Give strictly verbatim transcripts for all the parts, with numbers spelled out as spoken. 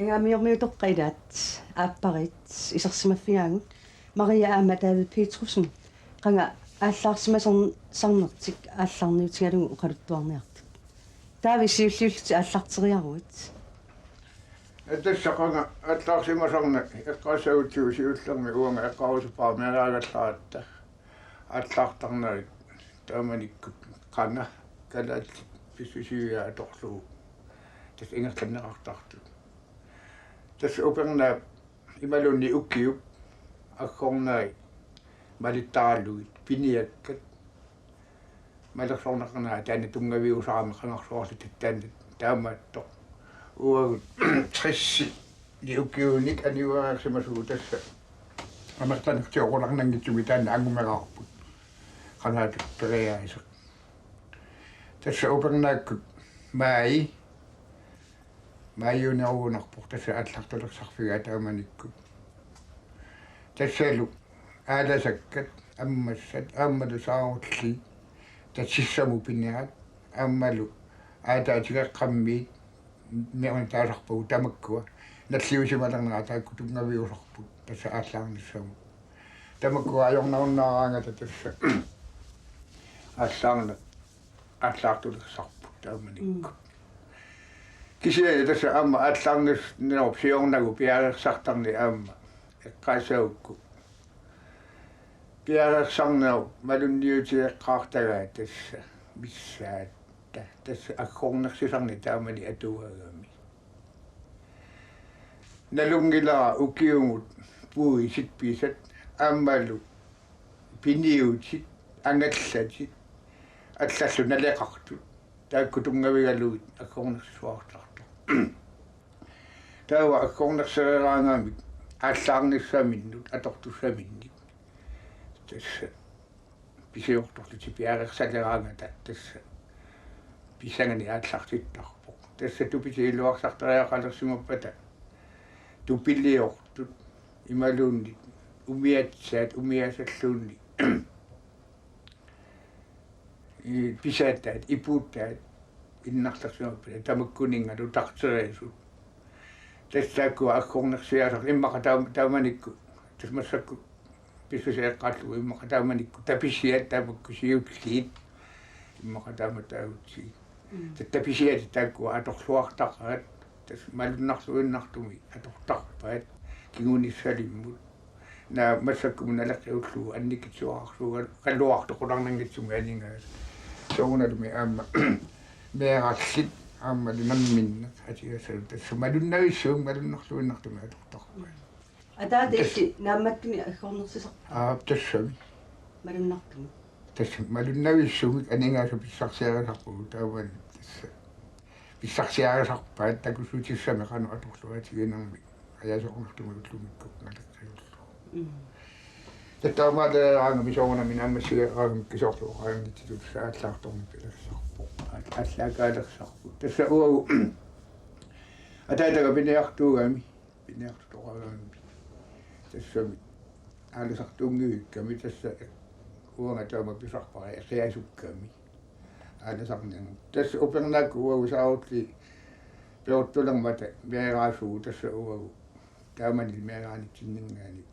Qanga Amiormiutoqqat ilaat, aapparit isersimaffigaagut. Maria aamma David Petrussen, qanga aallaarsimasarnertik aallarniutigalugu oqaluttuarniartut. Taava siulliullutit aallarteriaruit. Tassa qanga aallaarsimasarneq eqqaassagutsigu siullermik uanga eqqaarusuppara meeraagallaratta aallaartarnerit taamanikkut qanga kalaallit pissusiviat atorlugu tassa ingerlanneqartartut. Tassa upernaap imaluunniit ukiup aggorneri malittaralugit piniakkat malersorneqarnerat taanna tunngaviusarami qangarsuarli taanna taamaattoq. Uagut tressit ukiunik aniuereersimasugut tassa amerlanersioqulaarnanngitsumik taanna angumeraarput. Qanaatut periaaseq. Tassa upernaakkut maaji, maajiunerugunarpoq tassa aallartulersarfigaa taamanikkut. Tassalu aalasakkat, ammassat, aammalu saarulliit, tassissamut pinerat, aammalu aataatigeqqammiit, meerani taasarpagut tamakkua, nalliussimalernerat taakku tunngaviusarput, tassa aallaarnissamut. Tamakkua ajornarunnaaraangata tassa aallaarneq, aallaartulersarput taamanikkut. Mm. Kisianni tassa aamma aallaarnis-, nerup siornagut piareersartarneq aamma eqqaassagukku. Piareersarnerup malunniutigeqqaartagaa tassa missaat. Ta-, tassa aggornersisarneq taamani atuagami. Nalunngilara ukiumut puisit pisat aammalu piniutit angallatit allallu naleqartut taakku tunngavigalugit aggornersisuartartoq. Taava aggornersereeraangamik aallaarnissaminnut atortussaminnik tassa pisiortorlutik piareersaleraangata tassa pissanganik aallartittarpoq. Tassa tupitik iluarsartariaqalersimappata tupiliortut imaluunniit umiatsaat umiasalluunniit i-, pisataat, iputaat, innarlersimappata tamakkuninngalu tarteriasut. Tassa taakkua aggornersiaasartut immaqa taam-, taamanikkut, tassa massakkut pissuseq eqqaallugu immaqa taamanikkut tapisiat tamakku siulliit. Immaqa taama taagutsigit. Mm. Tassa tapisiat taakkua atorluartaqaat, tassa malunnarluinnartumik atortarpaat, kingunissalimmut. Naak massakkumut naleqqiullugu annikitsuararsuugaluartoq qularnanngitsumik aningaasat. Soorunalumi aamma meeraallit aammalu namminneq atigassalu tassa malunnavissuumik malunnarluinnartumik atortarpaat. Ataata illit naammattunik aggornersisarpit? Aap, tassami. Malunnartumik. Tassa malunnavissumik aningaasat pissarsiarisarpagut taamani tassa. Pissarsiarisarpaat takussutissami qanoq atorluartiginermi ajasoornartumik ullumikkut naleqqiullugu. Mm. Taava taamaaliaraangami soorunami naammassigaangami kisoorluaraanngitsutut tassa aallaartorneq pilersarpoq. Aal-, aallaakkaalersarpoq. Tassa uagut ataataga piniartuugami, piniartutoqarami. Tassami aalasartuunngivikkami tassa uanga taama pisarpara eqiasukkami. Aalasarniarneq. Tassa upernaakkut uagut saarulliit peruttulermata meeraasugut tassa uagut. Taamani meeraanitsinninngaanniit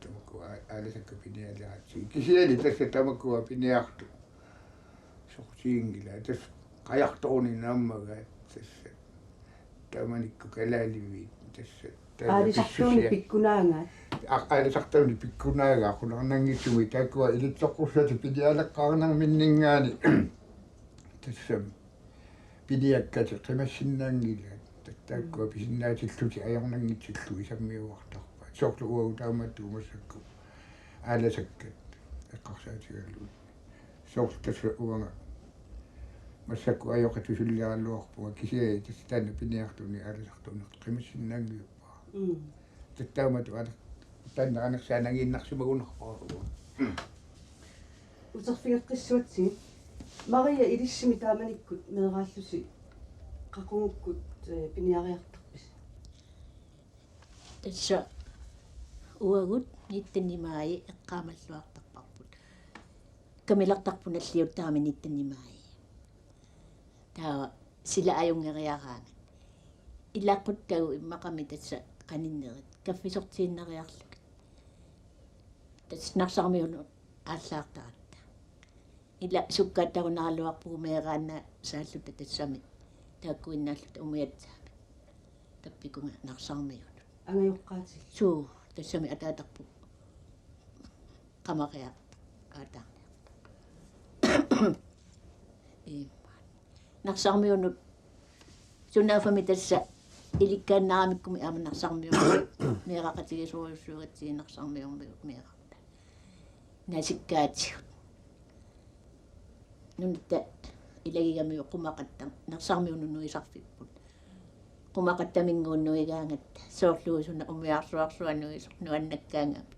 tamakku aa-, aalasakkat pinialeratsigit. Kisianni tassa tamakkua piniartut soqutiginngillat. Tassa qajartoruni naammagaat tassa. Taamanikkut kalaaliviit tassa. Taama aalisartuunik pissusia-, pikkunaagaat. Aa-, aalisartuunik pikkunaagaat qularnanngitsumik taakkua ilitsoqqussatik pinialeqqaarnerminninngaanniit. Tassami piniakkatik qimassinnaanngilaat. Ta-, taakkua pisinnaatillutik ajornanngitsullutik sammiuartarpaat. Soorlu uagut taamaattugut massakkut aalasakkat eqqarsaatigalugit. Soorlu tassa uanga massakkut ajoqertusuliaraluarpunga kisianni tassa taanna piniartunik aalasartuunik qimassinnaanngilara. Mm. Taava taamatut aana-, taanna anersaanagiinnarsimagunarpara. Uterfigeqqissuatsigit. Maria, ilissimi taamanikkut meeraallusi qaqugukkut, eh, piniariartarpisi? Tassa uagut nittende maj eqqaamalluartarparput. Kamilartarput nalliuttaami nittende maj. Taava sila ajunngeriaraangat. Ilaquttagut immaqami tassa qaninnerit kaffisortiinnariarlugit. Tassa Narsarmiunut aallaartaratta. Ila sukkaattarunaaraluarpugut meeraannaassaalluta tassami taakkuinnaalluta umiatsaamik. Tappikunga Narsarmiunut. Angajoqqaatillu. Suu, tassami ataatarput qamariartaq, aataarniartaq. Imaat. Narsarmiunut sunaaffami tassa ilikkaannaramikkummi aamma Narsarmiunut meeraqatigisorujussuugatsigit Narsarmiunut meerarta. Nasikkaatigut. Nunatta ilagigamiuk qumaqatta Narsarmiunut nuisarfipput. Qumaqattaminnguit nuigaangatta soorlu suna umiarsuarsuaq nuisoq nuannakkaangami.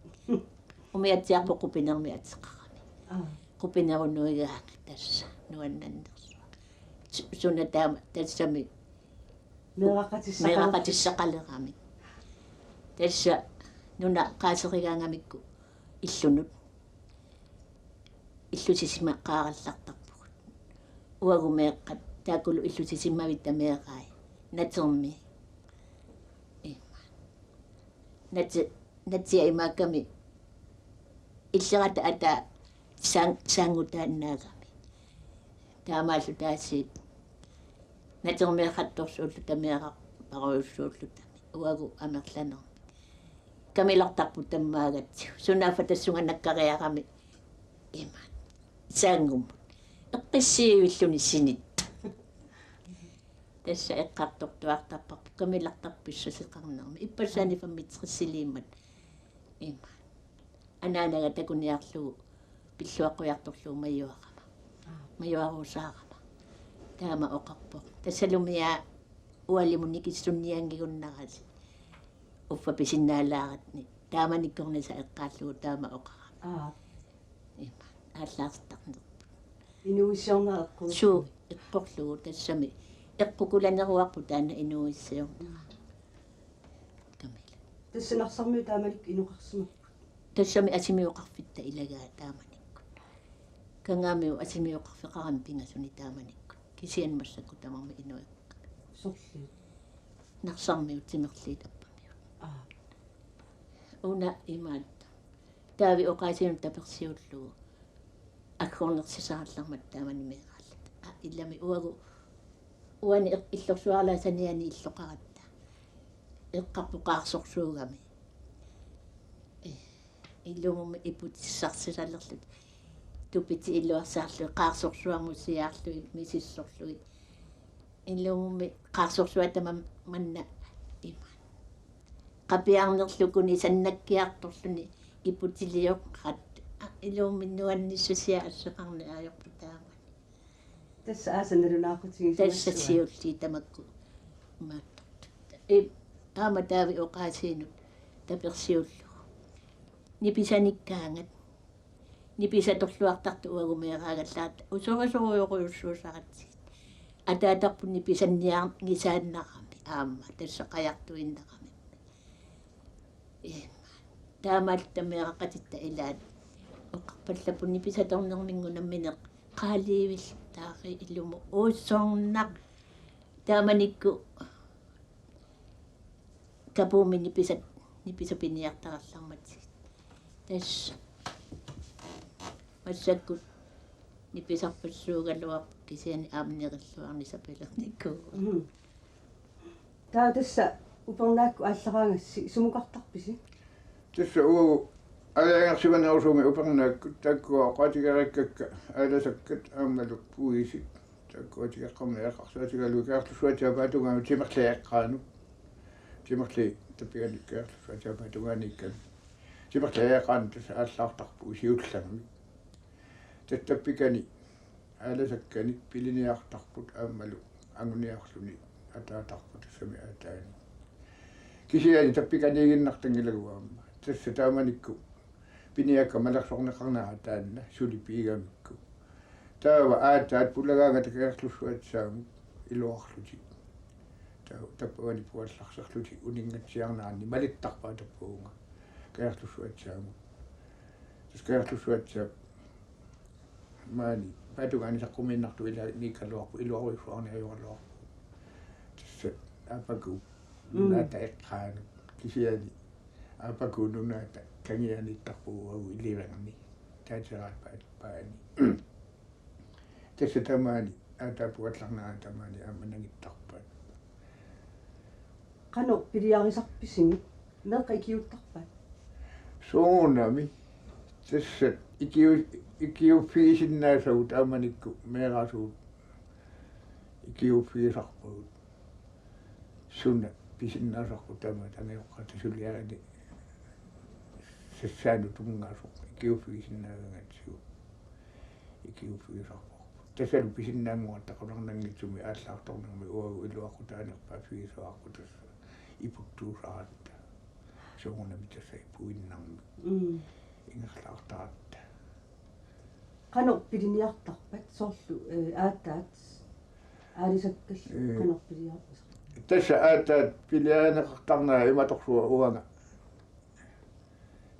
Umiatsiarput qupinermi ateqarami. Aa. Qupinerut nuigaangat tassa nuannannersuaq. Su-, suna taama tassami meeraqatissaqalerami. Meeraqatissaqalerami. Tassa nuna qaaserigaangamikku illunut. Illusisimaqaarallartarpugut. Uagut meeqqat taakkulu illusisimavitta meerai. Natermi. Ima. Nati-, natia imaakkami illerata ataa saang-, saanngutaannaagami. Taamaallu taasiit natermeeqattorsuulluta meerarparujussuullutami. Uagut amerlanermik. Kamilartarput tammaagatsigu. Sunaaffa tassunga nakkariarami ima. Saanngumut. Eqqissiivilluni sinit. Tassa eqqartortuartarparput kamilartarput pissuseqarnermi. Ippassaani femogtresiliimmat. Ima. Anaanaga takuniarlugu pilluaqqujartorlugu majuarama. Majuaruusaarama. Taama oqarpoq. Tassalumiaa ualimut nikissunnianngigunnarasi. Uffa pisinnaalaaratni. Taamanikkornisa eqqaallugu taama oqarama. Aa. Ima. Aallaartarnerput. Inuuissiornera eqqu-. Suu, eqqorlugu tassami. Eqqukulaneruarput taanna inuuissiornera. Kamila. Tassa Narsarmiut taamanikkut inoqarsimapput. Tassami asimioqarfitta ilagaa taamanikkut. Kangaamiut asimioqarfeqarami pingasuni taamanikkut. Kisianni massakkut tamarmik inuikkami. Sorliit? Narsarmiut timerliit appamiut. Aa. Una imaattoq. Taavi oqaasiinut tapersiullugu. Agguarnersisaarlarmat taamani meeraallata. Aa, illami uagut. Uani eq-, illorsuarlaasaniani illoqaratta. Eqqarpoq qaarsorsuugami. Eh, ilumummi iputissarsisalerlutik. Tupitit iluarsaarlugit, qaarsorsuarmut siaarlugit, misissorlugit. Ilumummi qaarsorsuaq tamanna ima. Qapiarnerlukuni sannakkiartorluni iputilioqqat. Aa, ilumummi nuannissusia asseqarneq ajorput taamani. Tassa aasaq nalunaaqutigisimasuat. Tassa siulliit tamakku. Maattortut. Ip-, aamma Taavi oqaasiinut tapersiullugu. Nipisanikkaangat. Nipisatorluartartut uagut meeraagallaat usorisorujorujussuussaratsigit. Ataatarput nipisanniarngisaannarami aamma tassa qajartuinnarami. Ima. Taamaalluta meeraqatitta ilaat oqarpallapput nipisatornerminnut nammineq qaaliivillaari ilumut uussornaq. Taamanikkut kapuumi nipisat, nipisat piniartarallarmatigit. Tassa. Massakkut nipisarpassuugaluarput kisianni aamma nerilluarnisaq pilernikuuvoq. Mm. Taava tassa upernaakkut aallaraangassi sumukartarpisi? Tassa uagut aalajangersimanerusumik upernaakkut taakkua oqaatigereerakka aalasakkat aammalu puisit. Taakkua tigeqqammi eqqarsaatigalugit Kangerlussuatsiaap atungaanut timerliaqqaanut. Timerli tappiganik Kangerlussuatsiaap atungaaniikkanik. Timerliaqqaanut tassa aallaartarpugut siullermik. Tassa tappikani aalasakkanik piliniartarput aammalu anguniarluni ataatarput tassami aataani. Kisianni tappikaniiginnartanngilagut aamma. Tassa taamanikkut piniakkat malersorneqarnerat taanna suli piigamikku. Taava aataat pulagaangata Kangerlussuatsiaamut iluarlutik. Taava tappavani puallarserlutik uninngatsiarneranni malittarpaat tappavunga Kangerlussuatsiaamut. Tassa Kangerlussuatsiaap maani paatungaani saqqumiinnartup ilaaniikkaluarpoq iluarujussuarniajoraluarpoq. Tassa Aappaku nunaata eqqaanut, kisianni Aappaku nunaata kangianiittarpugut uagut iliverni. Taateraappaat paani. Tassa tamaani, aataapugallarnera tamaani aamma nangittarpaat. Qanoq piliarisarpisigit? Meeqqat ikiuuttarpaat? Soorunami. Tassa ikiu-, ikiuuffigisinnaasagut taamanikkut meerasugut ikiuuffigisarpagut. Suna pisinnaasarput tamaat angajoqqaata suliarini sassaanut tunngasoq ikiuuffigisinnaagatsigu ikiuuffigisarparput. Tassalu pisinnaannguatta qularnanngitsumik aallaartornermik uagut iluaqutaanerpaaffigisavarput tassa iputtuusaratta. Soorunami tassa ipuinnarmik. Mm. Ingerlaartaratta. Qanoq piliniartarpat soorlu, eh, aataat aalisakkallu, eh, qanoq piliarpasar? Tassa aataat piliarineqartarnera imatorsuaq uanga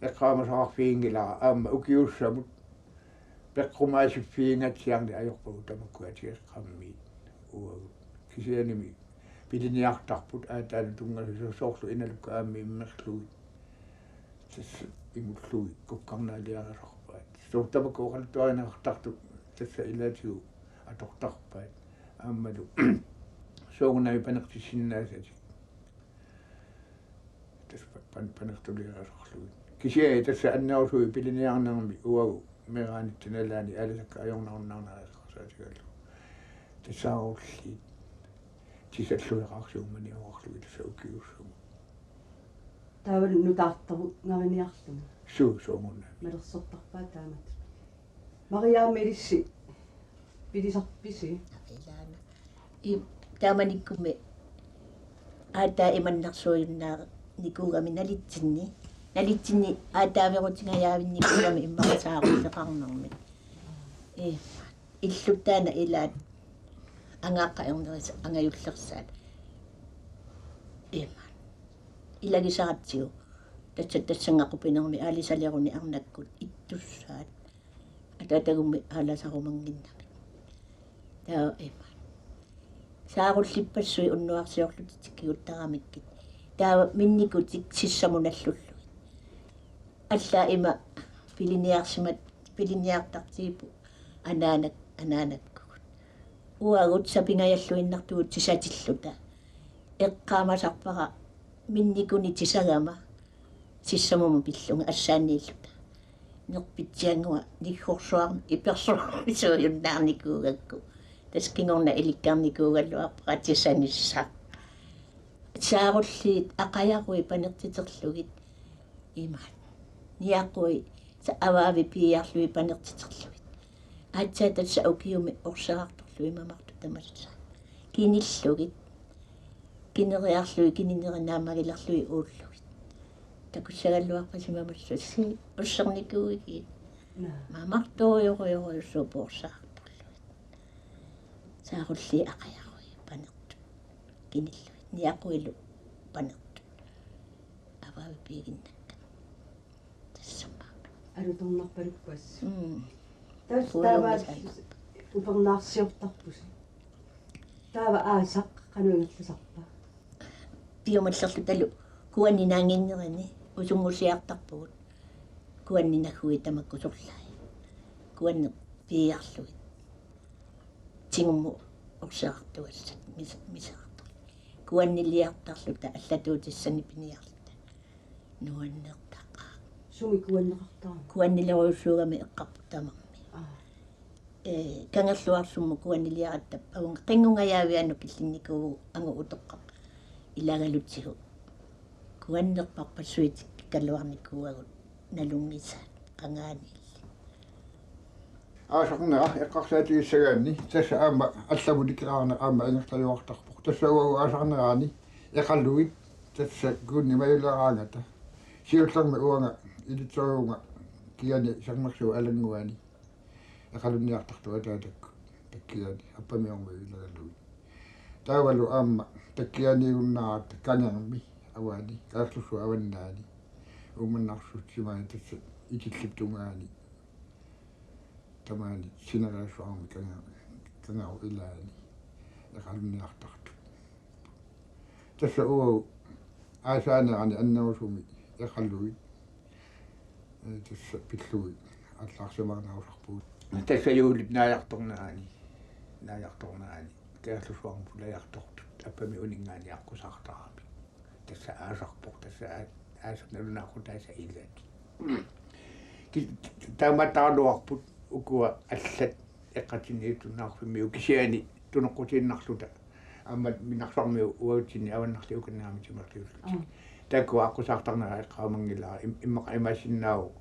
eqqaamasaqarfiginngilara aamma ukiussamut peqqumaasiffigingatsiarneq ajorpagut tamakku atigeqqammiit uagut. Kisiannimi piliniartarput aataanut tunngasut soorlu Inalukkat aamma immerlugit. Tassa imullugit kukkarnaaliarisarpaat. Soorlu tamakku oqaluttuarineqartartut tassa ilaatigut atortarpaat. Aammalu soorunami panertissinnaasatik. Tassa pa-, pan-, panertuliarisarlugit. Kisianni tassa annerusumik piliniarnermi uagut meeraanitta nalaani aalisakkat ajornarunnaarnerat eqqarsaatigalugu. Tassa saarulliit tisallueqarsiumaniorarlugit tassa ukiussamut. Taavalu nutaartarunngariniarluni. Suu, soorunami. Malersortarpaat taamatut. Mariamme ilissi pilisarpisi? Ilaana. I taamanikkummi aataa imannersuujunnaarnikuugami nalitsinni. Nalitsinni aataaverutingajaavinnikuugami immaqa saarulleqarnermi. I illuttaana ilaat angaaqqat ernerisat angajullersaat. Ima. Ilagisaratsigu. Tassa tassanngaqupinermi aalisaleruni arnakkut ittussaat. Ataatagummi aalasarumannginnamik. Taava ima. Saarullippassuit unnuarsiorlutik tikkiguttaramikkit. Taava minnikutik sissamut nallullugit. Allaat ima piliniarsimat, piliniartartigipput anaanak-, anaanakkugut. Uagut sapingajalluinnartugut tisatilluta. Eqqaamasarpara minnikuni tisagama sissamumut pillunga assaanniilluta. Nerpitsiannguaq niggorsuarmik ipersuarmisuujunnaarnikuugakku. Tassa kingorna ilikkarnikuugaluarpara tisanissaq. Saarulliit aqajaruit panertiterlugit. Imaat. Niaqui sa-, avaavi piiarlugit panertiterlugit. Aatsaat tassa ukiumi orserartorlugit mamartut tamassa. Kinillugit. Kineriarlugit, kinineri naammagilerlugit uullugit. Takussagaluarpasi mamarsusi ussernikuuigit. Naa. Mamartuujorujorujussuupput orserartorlugit. Saarulliit aqajaruit panertut. Kinillugit. Niaquilu panertut. Avaavi piiginnakkat. Tassami. Alutornarpaluppas. Mm. Tassa taava upernaarsiortarpusi. Taava aasaq qanoq ingerlasarpa? Piumallerlutalu kuanni naannginnerini usunngusiartarpugut. Kuanni naggui tamakku sorlai. Kuanni piiarlugit. Tigummi orserartugassat mis-, miserartorlugit. Kuanniliartarluta allatuutissani piniarluta. Nuannertaqaaq. Sumi kuanneqartarami? Kuannilerujussuugami eqqarput tamarmi. Aa. Ee, Kangerluarsummut kuanniliaratta avunga qinngungajavianut killinnikuuvugut angut utoqqaq ilagalutsigu. Kuannerparpassuitikkaluarnikuuagut nalunngisaat qangaaniilli. Aasarnera eqqarsaatigissagaanni tassa aamma allamut nikeraarneq aamma ingerlajuartarpoq. Tassa uagut aasarnerani eqaluit tassa kuunni majuleraangata. Siullermik uanga ilitsoorunga kiani Sermersuup alannguani. Eqalunniartartoq ataatakkut takkiani Appamiormiut ilagalugit. Taavalu aamma takkianiigunnaaratta Kangermi avaani, Kangerlussuup avannaani. Uummannarsuup timaani tassa Itillip tungaani. Tamaani sineriassuarmi Kanger-, Kangerup ilaani. Eqalunniartartut. Tassa uagut aasaanerani annerusumik Eqaluit, eh, tassa pillugit aallaarsimaarnerusarpugut. Tassa juulip naajartornerani, naajartornerani Kangerlussuarmut pulajartortut Appami uninngaanniit aqqusaartaramik. Tassa aasarpoq, tassa aa-, aasap nalunaaqutaasa ilaat. Ki-, taamaattaraluarput ukua allat eqqatsinniitsunnaarfimmiut kisianni tunoqqutiinnarluta. Aamma Narsarmiut uagutsinni avannarliukannaami timerliullutik. Aa. Taakku aqqusaartarnerat eqqaamanngilara im-, immaqa imaassinnaavoq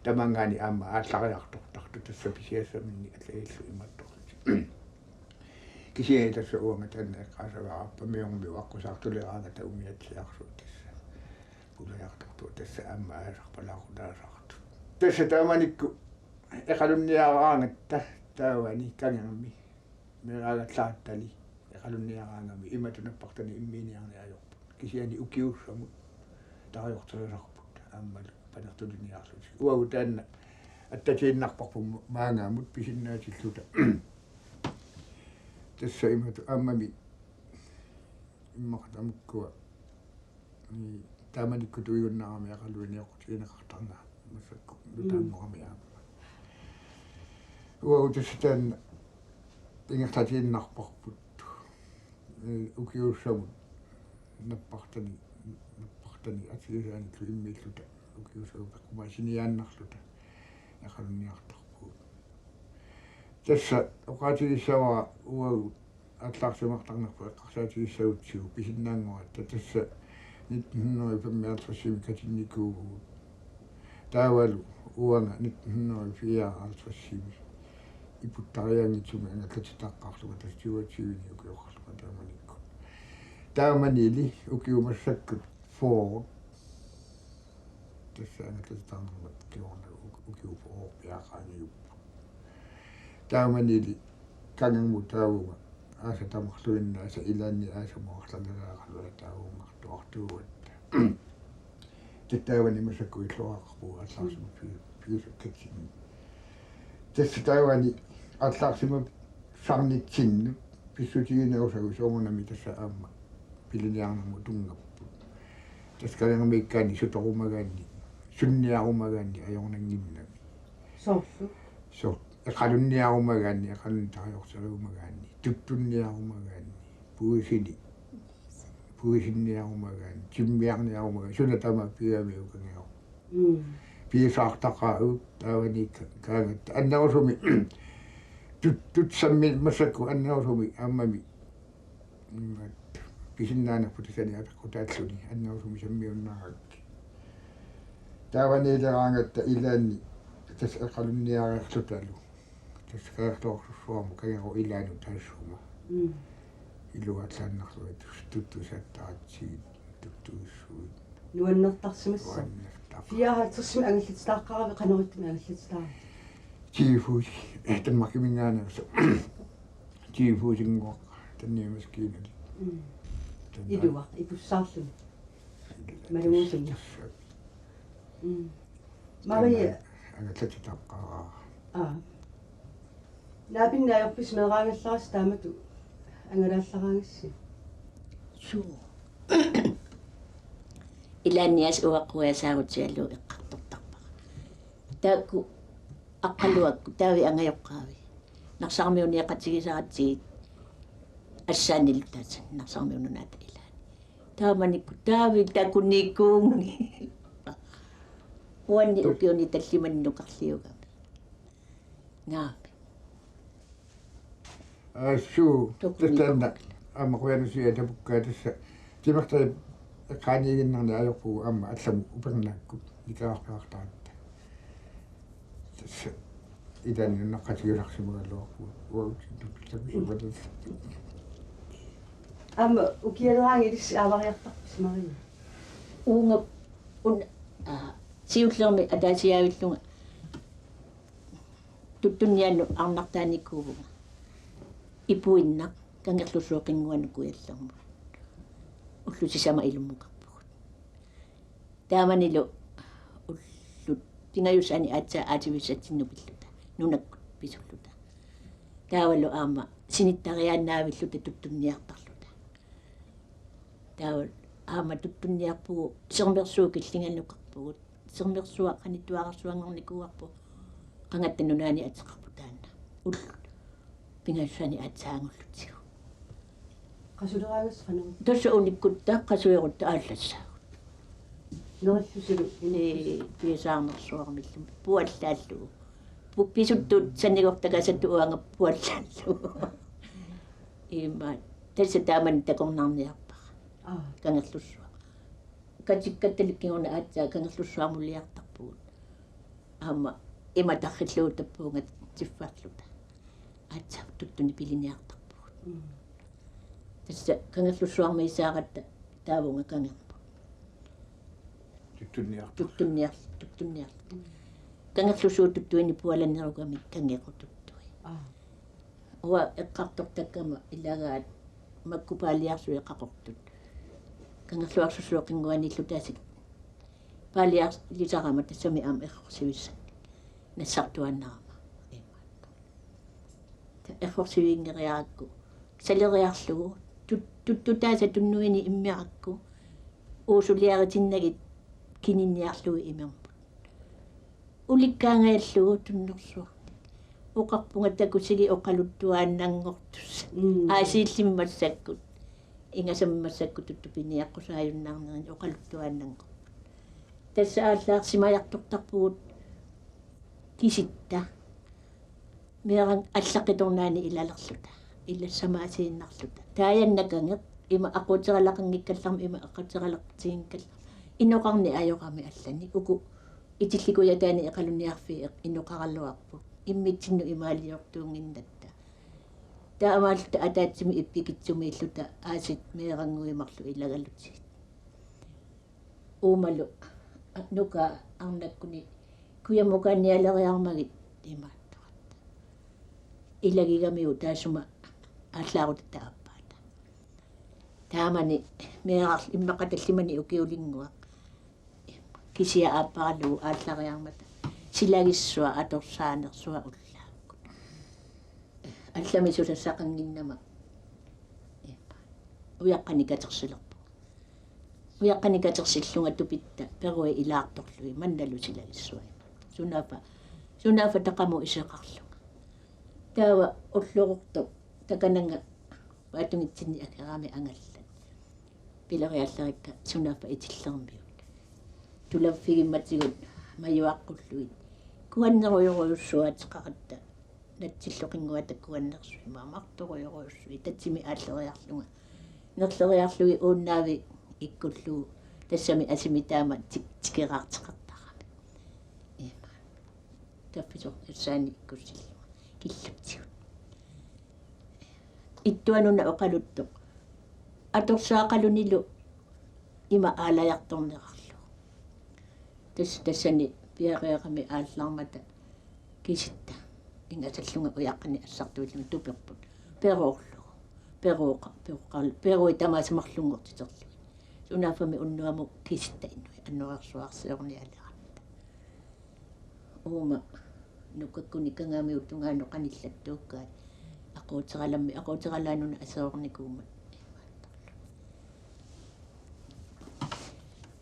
tamaanngaanniit aamma aallariartortartut tassa pisiassaminnik allagillu imaattorlutik. Kisianni tassa uanga taanna eqqaasavara Appamiormiut aqqusaartuleraangata umiatsiaarsuit tassa. Pulajartortut tassa aamma aasarpalaaqutaasartut. Tassa taamanikkut Eqalunniaraangatta taavani Kangermi. Meeraagallaarattali Eqalunniaraangami imatut nappartani immiiniarneq ajorput. Kisianni ukiussamut tarajorterisarput aammalu panertuliniarlutik. Uagut taanna attatiinnarparput ma-, maannamut pisinnaatilluta. Tassa imatut aammami immaqa tamakkua. Ii, taamanikkut tuigunnaarami Eqaluit nioqqutigineqartarnerat massakkut. Mm. Nutaanngorami aamma. Uagut tassa taanna ingerlatiinnarparput. Ii, ukiussamut nappartani, nappartani atsigisaanillu immiilluta ukiussamut peqqumaasiniaannarluta Eqalunniartarpugut. Tassa oqaatigissavara uagut aallaarsimaartarnerput eqqarsaatigissagutsigu pisinnaanngoratta, tassa nitten hundrede og femoghalvtredsimi katinnikuuvugut. Taavalu uanga nitten hundrede og fireoghalvtredsimi iputtariaanngitsumik angallatitaaqqaarlunga, tassa tyve-tyve-ni ukioqarlunga taamanikkut. Taamanili ukiut massakkut fyrre. Tassa angallatitaanermut kingorna uk-, ukiut fyrre piareersimapput. Taamanili Kangermut taavunga aasat tamarluinnaasa ilaanni aasamut arlaleriarlunga taavungartuartuugatta. Tassa taavani massakkut illuaraqarpugut aallaarsimaffigi-, -figisakkatsinnut. Tassa taavani aallaarsimassarnitsinnut pissutiginerusagut soorunami tassa aamma piliniarnermut tunngapput. Tassa Kangermiikkaanni sutorumagaanni, sunniarumagaanni ajornannginnami. Soorlu? Soorlu Eqalunniarumagaanni, Eqalunniit tarajorteriumagaanni, tuttunniarumagaanni, puisini, puisinniarumagaanni, timmiarniarumagaanni, suna tamaat pigamiuk Kangerooq. Mm. Piisaartaqaaq taavani ka-, kaagatta. Annerusumik tut-, tutsammi massakkut annerusumik aammami. Mm, pisinnaanerput tassani apeqqutaalluni annerusumik sammiunnaarakkit. Taavanileraangatta ilaanni tassa Eqalunniareerlutalu. Tassa Kangerluarsussuarmut Kangerooq ilaanut taassuma. Mm. Iluallaannarlunga tus-, tuttusattaratsigit, tuttuissuit. Nuannertarsimassaaq. Nuannertarsimassaaq. Fireoghalvtredsimi angallatitaaqqaravit, qanoq ittumik angallatitaaravit? Tiifuus, eh, Danmarkiminngaanneersoq. Tiifuusinnguaq tanniimaskiinali. Mm. Tanna- Iluaq, ipussaarluni. Iluaq. Malugusunga. Tassa. Mm. Maria. Anna-, angallatitaaqqaraa. Aa. Naapinneq ajorpisi meeraagallarassi taamatut angalaallaraangassi? Suu. Ilaanni assut uagut quiasaarutsialu eqqartortarpara. Taakku Aqqaluakkut taavik angajoqqaavi. Narsarmiunioqatigisaratsigit assaannilu taassan Narsarmiunut Nunaata ilaani. Taamanikkut taavik takunikuunngi. Uanni ukiuni tallimanni nukarliugami. Naamik. Assut, tukunikuunngi. Tassa taanna aamma qujanarsuaq tapukka tassa timertaq eqqaaniiginnarneq ajorpugut aamma allamut upernaakkut nikaarpeqartaratta. Tassa ilaanni nunaqqatigisarsimagaluarpugut uagut tuttussaqisumaluta. Aamma ukialeraangat ilissi aavariartarpisi Maria? Uunga un-, aa, siullermik ataasiaavillunga tuttunniaannut arnartaanikuuvunga. Ipuinnaq Kangerlussuup qinnguanut Kujallermut. Ullut sisamat ilummukarpugut. Taamanilu ullut pingajusaanni aatsaat aatsivissatsinnut pilluta. Nunakkut pisulluta. Taavalu aamma sinittariaannaavilluta tuttunniartarluta. Taava aamma tuttunniarpugut, sermersuup killinganukarpugut. Sermersuaq qanittuararsuanngornikuuarput, Qangatta Nunaanni ateqarpoq taanna. Ullut pingajussaanik aatsaat angullutigu. Qasuleraangassi qanoq? Tassa unikkutta qasuerutta aallassaagut. Nerallusilu? Ee, piasaarnersuarmillu puallaallugu. Pu-, pisuttut sannigortakasattut uanga puallaallugu. Ima, tassa taamani takornarniarpara. Aa. Kangerlussuaq. Katikkattalik kingorna aatsaat Kangerlussuarmuliartarpugut. Aamma ima tarrilluutappuunga tiffarluta. Aatsaat tuttunik piliniartarpugut. Mm. Tassa Kangerlussuarmiisaaratta taavunga kangerput. Tuttunniarput. Tuttunniar-, tuttunniarluta. Mm. Kangerlussuup tuttuinik pualannerugamik kangerututtui. Aa. Uanga eqqartortakkama ilagaat makku paaliarsuit qaqortut. Kangerluarsussuup qinnguaniillu taasik. Paaliarsulisarama tassami aamma errorsivissannik. Nassartuaannarama. Imaattoq. Ta-, errorsiviinngeriarakku. Saleriarlugu. Tut-, tuttutaasa tunnuini immiarakku. Uusuliaritinnagit kininniarlugit imermut. Ulikkaangajallugu tunnersuaq. Oqarpunga takusigit oqaluttuaannanngortussat. Mm. Aasiillimmassakkut. Ingasammi massakkut tuttut piniaqqusaajunnaarnerini oqaluttuaannanngorput. Tassa aallaarsimajartortarpugut kisitta. Meeraq allaqqitornaani ilalerluta. Ilassamaasiinnarluta. Taajannakangeq ima aquuteralaqanngikkallarmat ima aquuteralaqatiginngikkallarmat. Inoqarneq ajorami allani. Uku itillikujaataani Iqalunniarfii eq-, inoqaraluarput. Immitsinnut imaaliortuunnginnatta. Taamaalluta ataatsimik ippikitsumiilluta aasiit meerannguit marluk ilagalutigit. Uumalu, a, nuka arnakkuni kujammukaannialeriarmagit imaattoratta. Ilagigamiuk taassuma aallaarutatta aappaata. Taamani meeraq immaqa tallimanik ukiulinnguaq. Kisiat aapparalugu aallariarmata. Silagissuaq atorsaanersuaq ullaakkut. Allamik susassaqannginnama. Ujaqqanik katersilerpunga. Ujaqqanik katersillunga tupitta peruit ilaartorlugit mannalu silagissuaq. Sunaaffa, sunaaffa taqamu iseqarlunga. Taava ullorortoq takananga paatungitsinni akerami angallat. Pileriallerikka sunaaffa itillermiut. Tulaffigimmatigut majuaqqullugit. Kuannerujorujussuaq ateqaratta. Natsillu qinnguata kuannersuit mamartorujorujussuit tatsimi aalleriarlunga. Nerleriarlugit uunnaavi ikkullugu tassami asimi taama tik-, tikeraarteqartarami. Ima. Taffisoq assaani ikkussillunga. Killaptigut. Ittuanuna oqaluttoq. Atorsaaqalunilu ima aalajartornerarlugu. Tassa tassani piareerami aallarmata kisitta. Ingasallunga ujaqqanik assartuillunga tuperput. Peroorlugu. Perooqa-, perooqal-, peruit tamaasa marlunngortiterlugit. Sunaaffami unnuamut kisitta inuit annoreersuarsiornialeratta. Uuma nukakkuni kangamiut tungaanut qanillattuukkaat. Aquuteralammi, aquuteralaanuna aserornikuummat.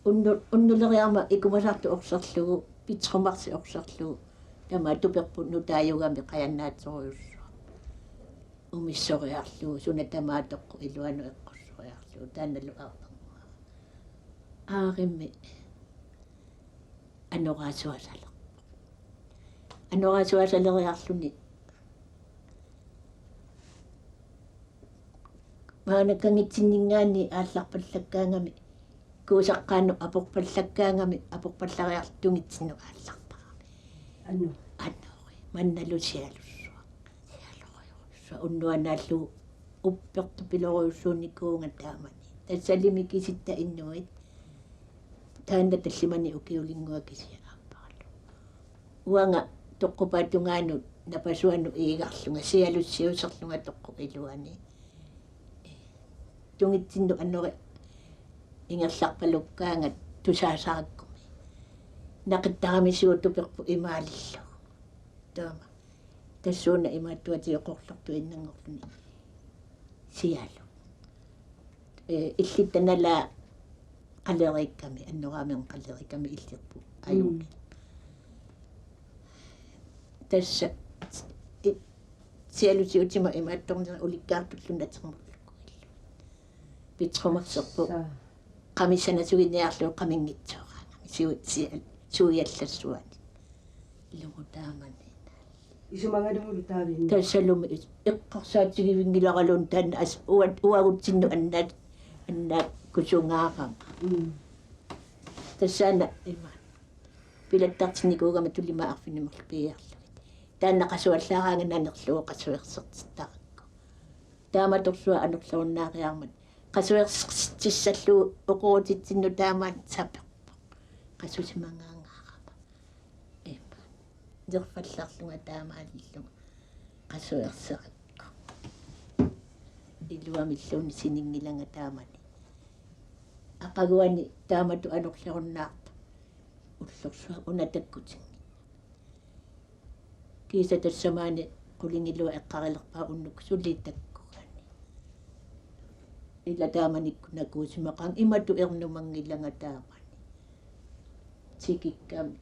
Unnu-, unnuleriarmat ikumasartut orserlugu, Petru Marsi orserlugu, tamaat tuperput nutaajugami qajannaatsorujussuaq. Umissoriarlugu, suna tamaat toqqut iluanut eqqussoriarlugu, taannalu aarpannguara. Aarimmi anoraasuasalerpoq. Anoraasuasaleriarluni maanna kangitsinninngaanniit aallarpallakkaangami, kuusaqqaannut aporpallakkaangami, aporpallariarlugu tungitsinnut aallartarami. Annu. Annori. Mannalu sialussuaq. Sialorujussuaq. Unnuanaallugu uppertupilorujussuunikuuvunga taamani. Tassalimi kisitta inuit. Taanna tallimanik ukiulinnguaq kisiat aapparalugu. Uanga toqqupaat tungaanut napasuanut iigarlunga sialussiuserlunga toqqut iluani. Tungitsinnut annori ingerlarpalukkaangat tusaasarakkumi. Naqittarami siuttuperput imaalillugu. Taama. Tassuuna imaattuatigoqorlortuinnanngorluni. Sialu. Ee, illit taanna qaleriikkami, annoraamik qaleriikkami illerput. Ajunngi. Mm. Tassa i-, sialusiutima imaattornera ulikkaartullu natermullugu. Pitromarserpu. Sa. Qamissana suginiarlugu qaminngitsooraangami. Suu-, sia-, suiallassuani. Ilumut taamani. Isumagalugulu taavinni. Tassalumi is-, eqqarsaatigivinngilaraluunniit taanna as-, uat-, uagutsinnut annaat, annaakkusungaarama. Mm. Tassaana ima. Pilattartinnikuugama tulimaat arfineq-marluk piiarlugit. Taanna qasuallaaraangama nanerlugu qasuersertittarakku. Taamatorsuaq anorlerunnaariarmat. Qasuersissallugu oqorutitsinnut taamaat saperpoq. Qasusimagaangaarama. Ima. Nerfallarlunga taamaalillunga. Qasuerserakku. Iluamilluunniit sininngilanga taamani. Aqaguani taamatut anorlerunnaartoq. Ullorsuaq una takkutinngilanga. Kiisa tassamaani qulingiluat eqqarilerpaat unnuk suli takkugani. Ila taamanikkut nakuusimaqaanga imatut ernumanngilanga taamani. Tikikkami.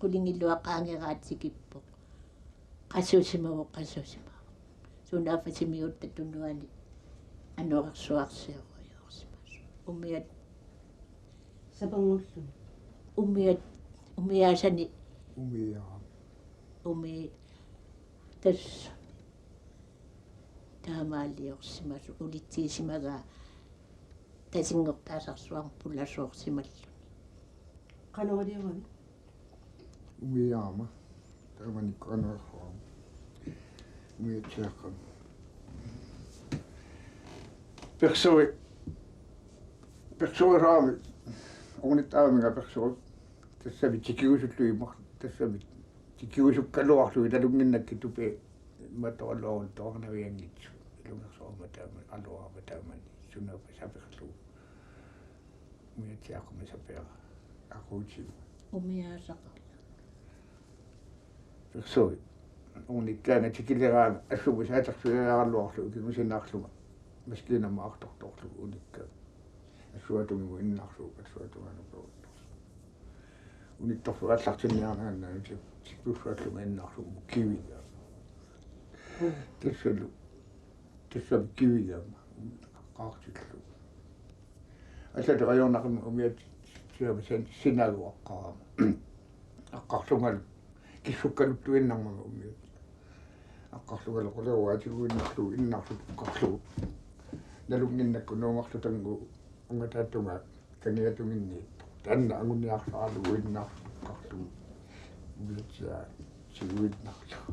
Qulingiluat qaangeraa tikippoq. Qasusimavoq, qasusimavoq. Sunaaffa Simiutta tunuani anorersuarsiorujussuusimasoq. Umiat Saperngorluni. Umiat, umiaasani. Umiaa. Umi tassami. Taamaaliorsimasoq ulitsiisimagaa tasinngortaasarsuarmik pulasoorsimalluni. Qanoriliorami? Umiaama. Taamanikkut anorersuarmik. Umiatsiaqqamik. Persori. Persorisaami. Ornittaamiga persori. Tassami tikigusullugit mar-, tassami tikigusukkaluarlugit nalunnginnakkit tupi matoraluarun toornavianngitsoq. Ilungersorama taama, aluarama taamani. Sunaaffa saperlugu. Umiatsiaqqamik saperaa. Aquutsigu. Umiaasaqarluni. Persori. Unikkaanga tikileraanga assumik saatersuiaaraluarlugu kingusinaarlunga. Maskiinamut artortorlugu unikkaanga. Assuatungimut innarlugu, assuatungaanut peruuttorlugu. Unittorsuaq aallartinniarnerannaanut tik-, tikkussuarlunga innarlugu kivigaama. Tassalu. Tassami kivigaama. Qaartillugu. Allatut ajornaqimmat umiatsiaama sin-, sinagu aqqarama. Aqqarlungalu. Kissukkaluttuinnarmanga umiat. Aqqarlungalu quleruaatiguinnarlugu innarlugu aqqarlugu. Nalunnginnakku nuumarlu tanngu ungataattunga kangiatunginniittoq. Taanna anguniarsaralugu innarlugu aqqarlugu. Umiatsiaa siguinnarlugu.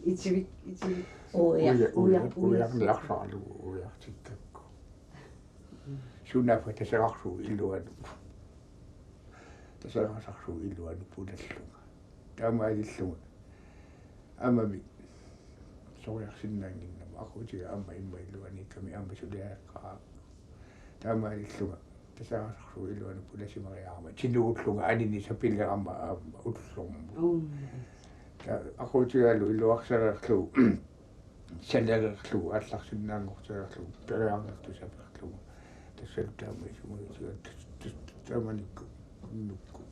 Itivik, itivik. Uja-, uja-, uja-, uja-, ujarniarsaralugu ujartikkakku. Sunaaffa taserarsuup iluanut. Taserasarsuup iluanut punallunga. Taamaalillunga. Aammami soriarsinnaannginnama aquutiga aamma imma iluaniikkami aamma suliareqqaarama. Taamaalillunga. Taserasarsuup iluanut pulasimariarama. Tinuullunga anini sapilerama aamma ullormut. Mm. Ta-, aquutigalu iluarsareerlugu. Salereerlugu, aallarsinnaanngortilerlugu, periarnertut saperlugu. Tassalu taama isumagisigaat tas-, tas-, taamanikkut, unnukkut.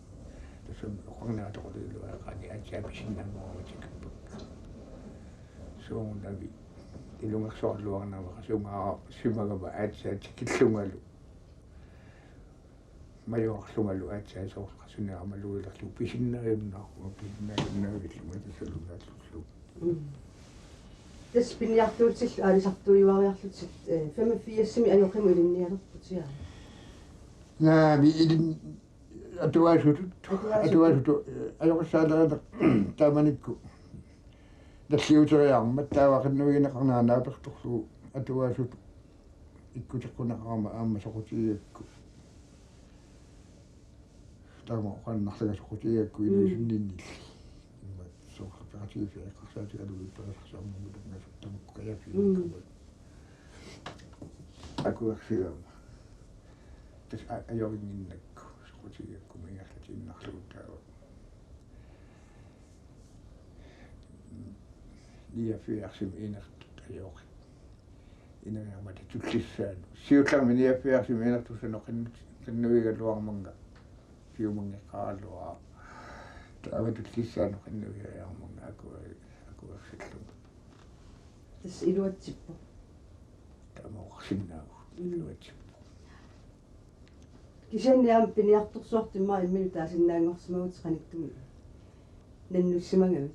Tassami oqarniartoqutigiluaqaani aatsaat pisinnaanngoramatigippakka. Soorunami ilungersoraluarnerma qasungaarsimagama aatsaat tikillungalu. Majuarlungalu aatsaat soorlu qasunerama luilerlugu pisinnaajunnaarpunga pisinnaajunnaavillunga tasalunaallugu. Mm. Tassa piniartuutillu aalisartuujuariarlutit, eh, femogfirsimi ajoqimut ilinnialerputit, aa? Naamik ilin-, atuaasutut. Atuaasutut. Atuaasutut, eh, ajoqissaalereerneq taamanikkut. Nalliuteriarmat taava qinnuigineqarnera naapertorlugu atuaasutut. Ikkuteqquneqarama aamma soqutigigakku. Taama oqaannarlanga soqutigigakku inuisunninnilli. Immaqa soorlu peqatigiiffiit eqqarsaatigalugit peqatarsarnermut tunngasut tamakku kajapigikkuma. Mm. Akuersigama. Tassa a-, ajorinnginnakku soqutigigakku ingerlatiinnarlugu taava. Niogfirsimi inertut ajoqit. Inuiaat aamma tullissaanut. Siullermik nioghalvfjerdsimi inertussanoq qin-, qinnuigaluarmanga. Piumanngeqqaaraluarpara. Taava tullissaanut qinnuigaluarmanga aku-, akuersillunga. Tassa iluatsippoq. Taama oqarsinnaavugut. Mm. Iluatsippoq. Kisianni aamma piniartorsuartut immaqa imminut taasinnaanngorsimavutit qanittumi nannussimagavit?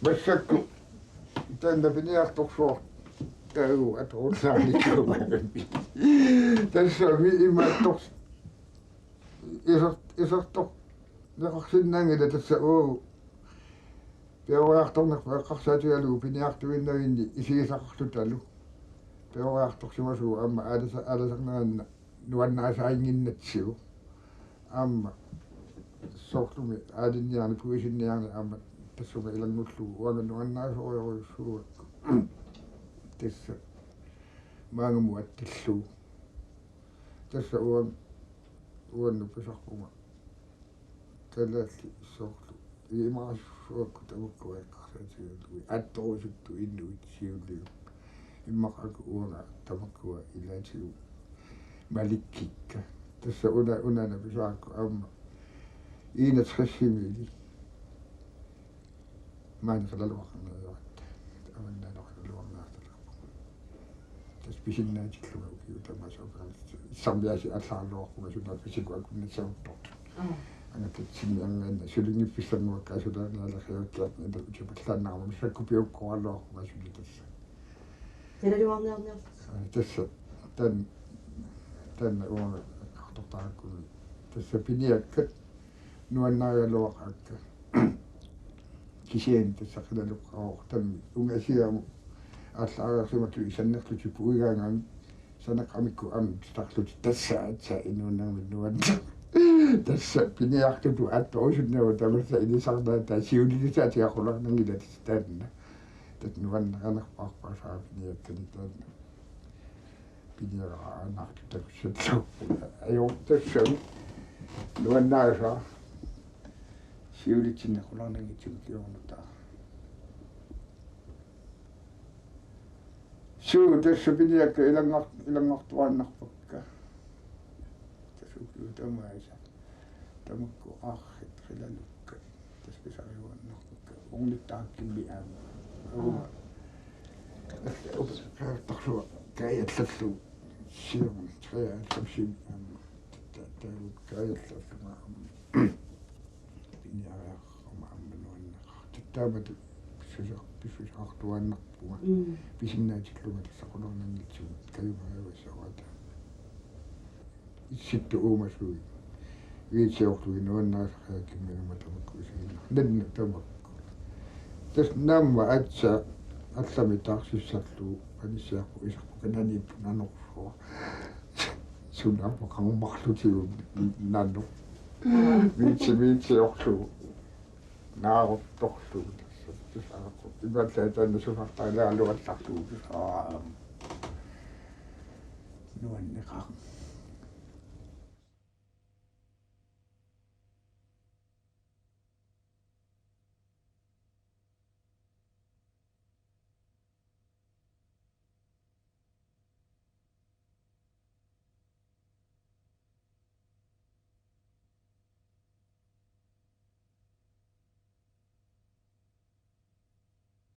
Massakkut taanna piniartorsuartut taakku atorullaarnikuugamik. Tassami imaattoq iser-, isertorneqarsinnaanngilaq tassa uagut peroriartornerput eqqarsaatigalugu piniartuinnavinni isigisaqartutalu. Peroriartorsimasoq aamma aalasa-, aalasarneranna nuannaasaannginnatsigu. Aamma soorlumi aalinniarneq, puisinniarneq aamma tassunga ilanngullugu uanga nuannaasorujorujussuuakka. Tassa maannamut attillugu. Tassa uan-, uannut pisarpunga. Kalaallit soorlu. Imaassuakku tamakkua eqqarsaatigalugit. Attorusuttut inuit siulliit. Immaqa uanga tamakkua ilaatigut malikkikka. Tassa una-, una napisaarakku aamma enogtresimiilli. Maani qilaluaqarniaratta. Avannaani qilaluarniartalerpunga. Tassa pisinnaatillunga ukiut tamaasa oqarnissammiasi allaraluarpunga suna pisikku akunnassaguttut. Aa. Angatatsinniarngaanna sulinngiffissanguakka sulaanialerriakkiarnga ina utipallaannarama massakkut piukkoraluarpunga suli tassa. Qilaluarniarniarlutit. Aa, tassa tan-, taanna uanga eqqartortarakkumi. Tassa piniakkat nuannarigaluaqaakka. Kisianni tassa qilaluqqaartarami ungasiamut aallareersimattut isannerlutik puigaangaanni saneqqamikku aamma titarlutik tassa aatsaat inuunermik nuanneq. Tassa piniartutut attorusunnerup tamassa ilisarnaataa siulilisaatiga qularnanngilaq tassa taanna. Tassa nuanneranerpaarpara piniakkani taanna. Piniaraanaartut takussallugu. Ajortassami. Nuannarisara. Siulitsinni qularnanngitsumik kingornutaa. Suu, tassa piniakkat ilanngar-, ilanngartuaannarpakka. Tassa ukiut tamaasa. Tamakku arrit qilalukkat. Tassa pisariuaannarpakka. Ornittaakkimmi aamma. Uuma. Alla upeqartarsuaq kaajallallugu. Siorna treoghalvfemsimi aamma. Ta-, taava kaajallallugu aamma. Piniariarama aamma nuanneqartoq. Taamatut pissuseq-, pissuseqartuaannarpunga. Mm. Pisinnaatillunga tassa qularnanngitsumik kajumariuassavara taanna. Issittut uumasui. Viitsiorlugit nuannarisariakkimmi aamma tamakku isiginnarput. Nanna tamakku. Tassa naamma aatsaat allamik taarsissallugu anissiarput iserput kananiipput nanorsuaq. Sunaaffa qaammarlutigu nanoq. Viitsi, viitsiorlugu. Naaruttorlugu tassa. Tassa aqqut. Imaallaat taanna sunaartarilaarluallarlugu tassa. Aa. Nuanneqaaq.